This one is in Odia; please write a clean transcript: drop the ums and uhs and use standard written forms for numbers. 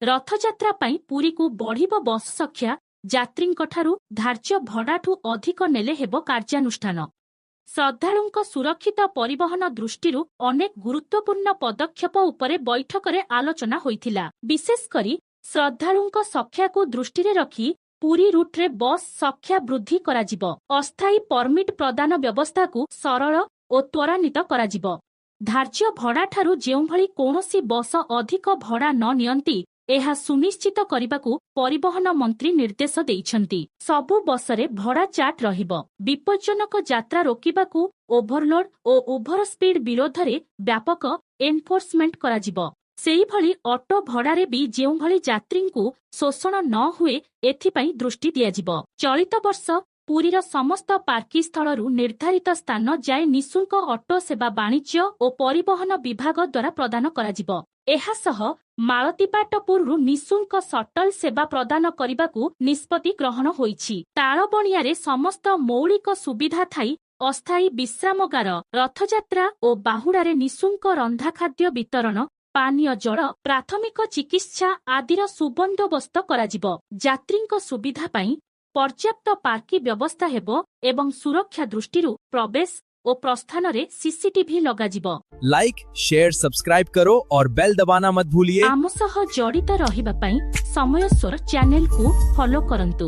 ରଥଯାତ୍ରା ପାଇଁ ପୁରୀକୁ ବଢ଼ିବ ବସ୍ ସଂଖ୍ୟା। ଯାତ୍ରୀଙ୍କଠାରୁ ଧାର୍ଯ୍ୟ ଭଡ଼ାଠୁ ଅଧିକ ନେଲେ ହେବ କାର୍ଯ୍ୟାନୁଷ୍ଠାନ। ଶ୍ରଦ୍ଧାଳୁଙ୍କ ସୁରକ୍ଷିତ ପରିବହନ ଦୃଷ୍ଟିରୁ ଅନେକ ଗୁରୁତ୍ୱପୂର୍ଣ୍ଣ ପଦକ୍ଷେପ ଉପରେ ବୈଠକରେ ଆଲୋଚନା ହୋଇଥିଲା। ବିଶେଷ କରି ଶ୍ରଦ୍ଧାଳୁଙ୍କ ସଂଖ୍ୟାକୁ ଦୃଷ୍ଟିରେ ରଖି ପୁରୀ ରୁଟ୍ରେ ବସ୍ ସଂଖ୍ୟା ବୃଦ୍ଧି କରାଯିବ। ଅସ୍ଥାୟୀ ପରମିଟ୍ ପ୍ରଦାନ ବ୍ୟବସ୍ଥାକୁ ସରଳ ଓ ତ୍ୱରାନ୍ୱିତ କରାଯିବ। ଧାର୍ଯ୍ୟ ଭଡ଼ାଠାରୁ ଯେଉଁଭଳି କୌଣସି ବସ ଅଧିକ ଭଡ଼ା ନ ନିଅନ୍ତି, ଏହା ସୁନିଶ୍ଚିତ କରିବାକୁ ପରିବହନ ମନ୍ତ୍ରୀ ନିର୍ଦ୍ଦେଶ ଦେଇଛନ୍ତି। ସବୁ ବସରେ ଭଡ଼ା ଚାର୍ଟ ରହିବ। ବିପଜ୍ଜନକ ଯାତ୍ରା ରୋକିବାକୁ ଓଭରଲୋଡ୍ ଓ ଓଭର ସ୍ପିଡ୍ ବିରୋଧରେ ବ୍ୟାପକ ଏନଫୋର୍ସମେଣ୍ଟ କରାଯିବ। ସେହିଭଳି ଅଟୋ ଭଡ଼ାରେ ବି ଯେଉଁଭଳି ଯାତ୍ରୀଙ୍କୁ ଶୋଷଣ ନ ହୁଏ, ଏଥିପାଇଁ ଦୃଷ୍ଟି ଦିଆଯିବ। ଚଳିତ ବର୍ଷ ପୁରୀର ସମସ୍ତ ପାର୍କିଂ ସ୍ଥଳରୁ ନିର୍ଦ୍ଧାରିତ ସ୍ଥାନ ଯାଏ ନିଃଶୁଳ୍କ ଅଟୋ ସେବା ବାଣିଜ୍ୟ ଓ ପରିବହନ ବିଭାଗ ଦ୍ୱାରା ପ୍ରଦାନ କରାଯିବ। ଏହାସହ ମାଳତୀପାଟପୁରରୁ ନିଃଶୁଳ୍କ ସଟଲ ସେବା ପ୍ରଦାନ କରିବାକୁ ନିଷ୍ପତ୍ତି ଗ୍ରହଣ ହୋଇଛି। ତାଳବଣିଆରେ ସମସ୍ତ ମୌଳିକ ସୁବିଧା ଥାଇ ଅସ୍ଥାୟୀ ବିଶ୍ରାମଗାର, ରଥଯାତ୍ରା ଓ ବାହୁଡ଼ାରେ ନିଃଶୁଳ୍କ ରନ୍ଧାଖାଦ୍ୟ ବିତରଣ, ପାନୀୟ ଜଳ, ପ୍ରାଥମିକ ଚିକିତ୍ସା ଆଦିର ସୁବନ୍ଦୋବସ୍ତ କରାଯିବ। ଯାତ୍ରୀଙ୍କ ସୁବିଧା ପାଇଁ ପର୍ଯ୍ୟାପ୍ତ ପାର୍କିଂ ବ୍ୟବସ୍ଥା ହେବ ଏବଂ ସୁରକ୍ଷା ଦୃଷ୍ଟିରୁ ପ୍ରବେଶ ଓ ପ୍ରସ୍ଥାନରେ ସିସିଟିଭି ଲଗାଯିବ। लाइक, शेयर, सब्सक्राइब करो और बेल दबाना मत भूलिए। ଆମ ସହ ଜଡ଼ିତ ରହିବା ପାଇଁ ସମୟ ସ୍ୱର ଚ୍ୟାନେଲକୁ ଫଲୋ କରନ୍ତୁ।